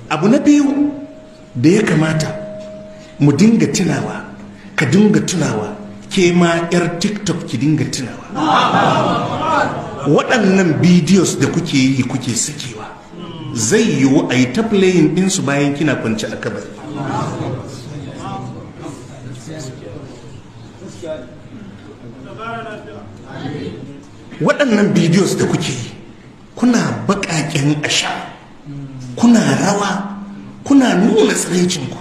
Abu na biyu da ya kamata mu dinga tunawa, ka dinga tunawa, ke ma 'yar TikTok ki dinga tunawa, waɗannan bidiyos da kuke yi kuke sakewa, zai yiwu a yi ta playing ɗinsu bayan kina kwance a kabari. Waɗannan bidiyos da kuke yi, kuna baƙaƙen asha, kuna rawa, kuna nuna tsiraicinku,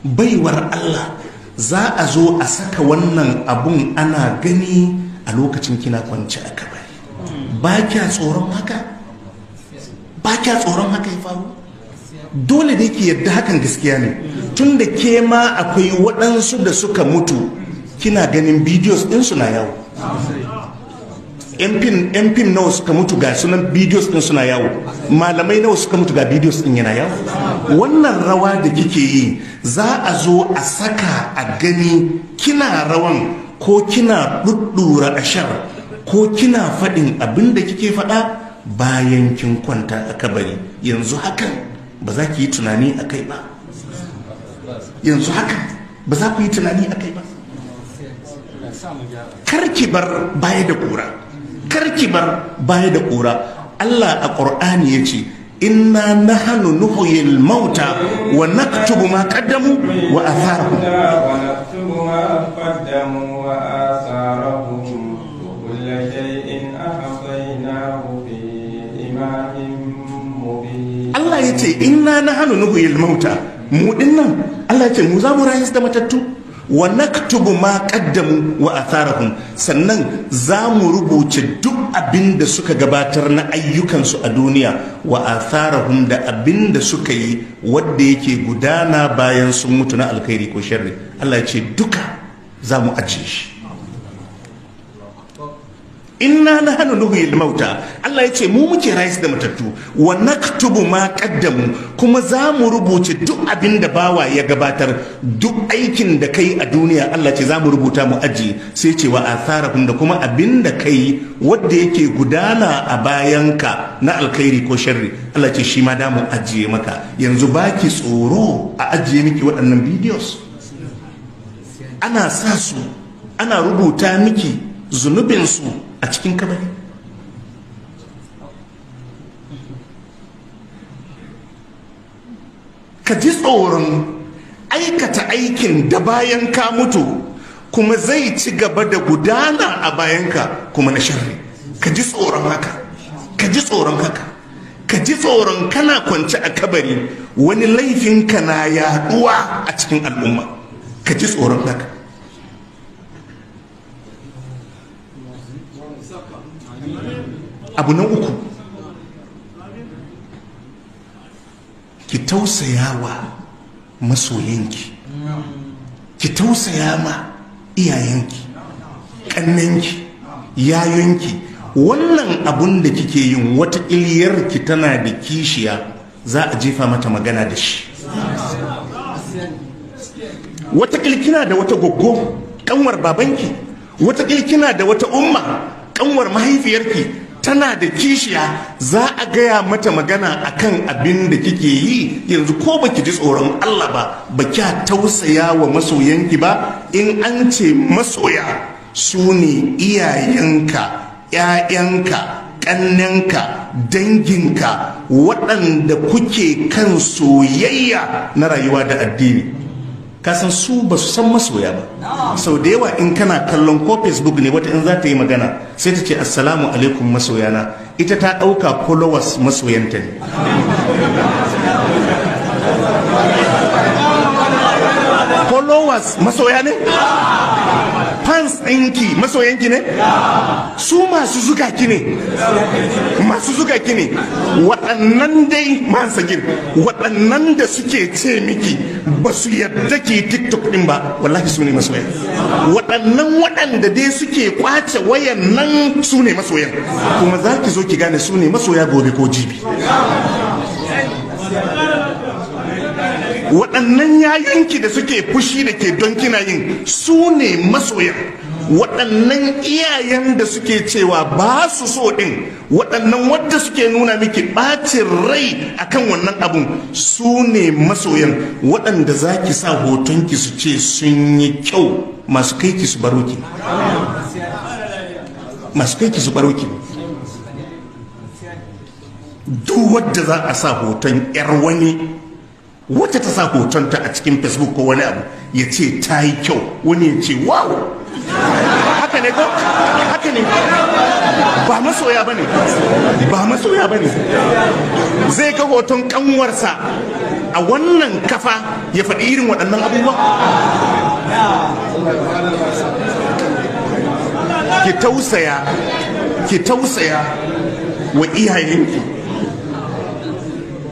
baiwar Allah, za a zo a saka wannan abun ana gani a lokacin kina kwance a kabari. Ba kya tsoron haka? Ba kya tsoron haka ya faru? Dole ne ki yadda hakan gaskiya ne, tunda ke ma akwai waɗansu da suka mutu kina ganin bidiyos ɗinsu na yawo. Yan fim nawa suka mutu ga sunan bidiyos ɗin suna yawo, malamai nawa suka mutu ga bidiyos ɗin yana yawo. Wannan rawa da kike yi, za a zo a saka a gani kina rawan, ko kina ɗuɗɗura ashar, ko kina faɗin abin da kike faɗa bayan kin kwanta a kabari. Yanzu hakan ba za ki yi tunani a kai ba? Yanzu hakan ba za ku yi tunani a kai ba? Kar ki bar baya da kura, kar ki bar baya da kura. Allah a Qur'ani yace: "Inna nahnu nuhyil mauta wa naktubu ma qaddamu wa atharahum." ونكتب ما قدموا وآثارهم وكل شيء أحصيناه في إمام مبين. Allah yace: "Inna nahnu nuhyil mauta." Mu dinnan, Allah yace, mu za mu rayar da matattu. "Wa naktubu ma qaddamu wa atharahum." Sannan za mu rubuce duk abin da suka gabatar na ayyukansu a duniya, "wa atharahum", da abin da suka yi wadda yake gudana bayan sun mutu na alkhairi ko sharri. Allah ya ce duka za mu ajiye shi. "Inna nahnu nuhyil mauta." Allah ya ce mu muke rayar da matattu. "Wa naktubu ma qaddamu", kuma za mu rubuce duk abin da bawa ya gabatar. Duk aikin da kai a duniya, Allah ce za mu rubuta mu ajiye. Sai ce "wa atharahum", da kuma abin da kai wanda yake gudana a bayanka na alkhairi ko sharri, Allah ce shi ma da mu ajiye maka. Yanzu baki tsoro a ajiye miki waɗannan videos, ana sa su, ana rubuta miki zunubinsu a cikin kabari? Ka ji tsoron aikata aikin da bayan ka mutu kuma zai ci gaba da gudana a bayanka, kuma na sharri. Ka ji tsoron haka, ka ji tsoron haka. Ka ji tsoron kana kwance a kabari wani laifinka na yaduwa a cikin al'umma. Ka ji tsoron haka. Abu na uku, ki tausaya wa masoyanki, ki tausaya ma iyayenki, kannanki, yayonki. Wannan abun da kike yin, wata iliyarki tana da kishiya, za a jefa mata magana da shi. Wata kina da wata goggo, kanwar babanki, wata kina da wata umma, kanwar mahaifiyarki, tana da kishiya, za a gaya mata magana akan abin da kike yi yanzu. Ko baki ji tsoron Allah ba, ba kya tausaya wa masoyanki ba? In an ce masoya, su ne iyayenka, 'ya'yanka, ƙannenka, danginka, waɗanda kuke kan soyayya na rayuwa da addini. Kasan su ba su san masoya ba. Sau da yawa in kana kallon ko Facebook ne, wata in za ta yi magana sai ta ce: "Assalamu alaikum masoyana." Ita ta ɗauka followers masoyanta ne. Followers masoya ne? Fans ɗinki masoyanki ne? Su masu zuga ki ne, masu zuga ki ne waɗannan dai masagin, waɗannan da suke ce miki ba su yadda ki TikTok ɗin ba, wallahi su ne masoyan. Waɗannan waɗanda dai suke kwace wayan nan, su ne masoyan. Kuma za ki zo ki gane su ne masoya gobe ko jibi. Waɗannan yayinki da suke fushi da ke don kina yin, su ne masoyan. Waɗannan iyayen da suke cewa ba su so ɗin, waɗannan wadda suke nuna miki ɓacin rai akan wannan abun, su ne masoyan waɗanda za ki sa hotonki su ce sun yi kyau, masu kai ki su baro ki, masu kai ki su baro ki. Duk wadda za a sa hoton 'yar wani, wata ta sa hotonta a cikin Facebook ko wani abu, ya ce ta yi kyau, wani ya ce wow. Haka ne ko? Haka ne. Ba masoya ba ne, ba masoya ba ne. Zai ga hoton kanwarsa a wannan kafa ya faɗi irin waɗannan abubuwa. Ki tausaya, ki tausaya wa iyayenki,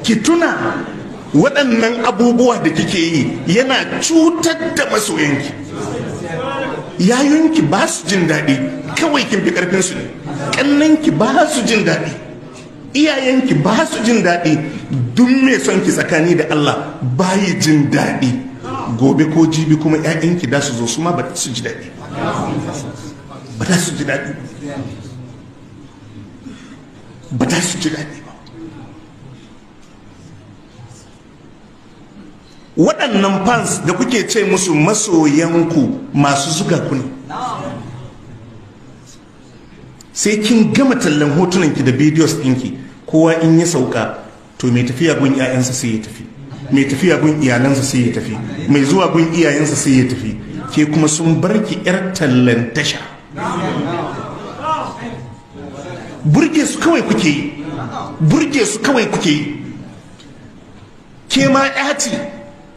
ki tuna waɗannan abubuwa da kike yi yana cutar da masoyanki. Yayunki ba su jin daɗi, kawai kin fi ƙarfinsu ne. Ƙannanki ba su jin daɗi, iyayenki ba su jin daɗi. Duk mai son ki tsakani da Allah bayi jin daɗi. Gobe ko jibi kuma 'ya'yanki da su zo su ma ba su ji daɗi, ba za su ji daɗi, ba za su ji daɗi ba. Waɗannan fans da kuke ce musu masoyanku masu zuga ku ne. Sai kin gama tallan hotunanki da videos ɗinki, kowa in ya sauka to mai tafiya gun 'ya'yansa sai ya tafi, mai tafiya gun iyalansa sai ya tafi, mai zuwa gun iyayensa sai ya tafi. Ke kuma sun barki 'yar tallan tasha. Burge su kawai kuke yi, burge su kawai kuke yi. Ke ma 'ya ce,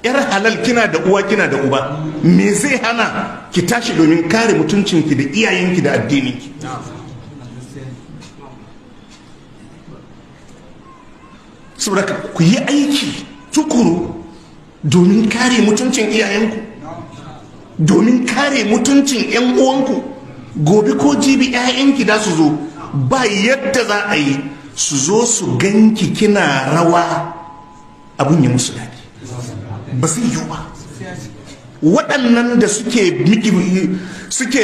'yar halal, kina da uwa kina da uba, me zai hana ki tashi domin kare mutuncinki da iyayenki da addininki? Saboda ku yi aiki tukuru domin kare mutuncin iyayenku, domin kare mutuncin 'yan uwanku. Gobe ko jibi 'ya'yanki da su zo, ba yadda za a yi su zo su ganki kina rawa abun ya musu daɗi, ba zai yiwu ba. Waɗannan da suke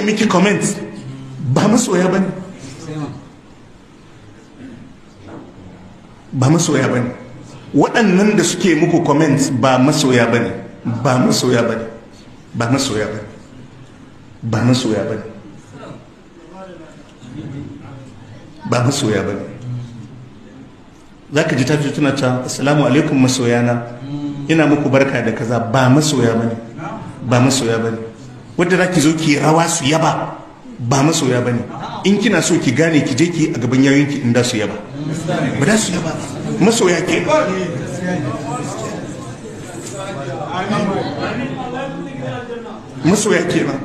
miki comment ba masoya ba ne, ba masoya ba ne. Waɗannan da suke muku comment ba masoya ba ne, ba masoya ba ne, ba masoya ba ne, ba masoya ba ne, ba masoya ba ne. Za ka ji ta fito tana cewa assalamu alaikum masoyana, ina muku barka da kaza. Ba masoya ba ne, ba masoya ba ne. Wadda za ki zo ki rawa su yaba ba masoya ba ne. In kina so ki gane, ki je ki a gaban yayinki in da su yaba, ba da su yaba. Masoya ke masoya ke ba.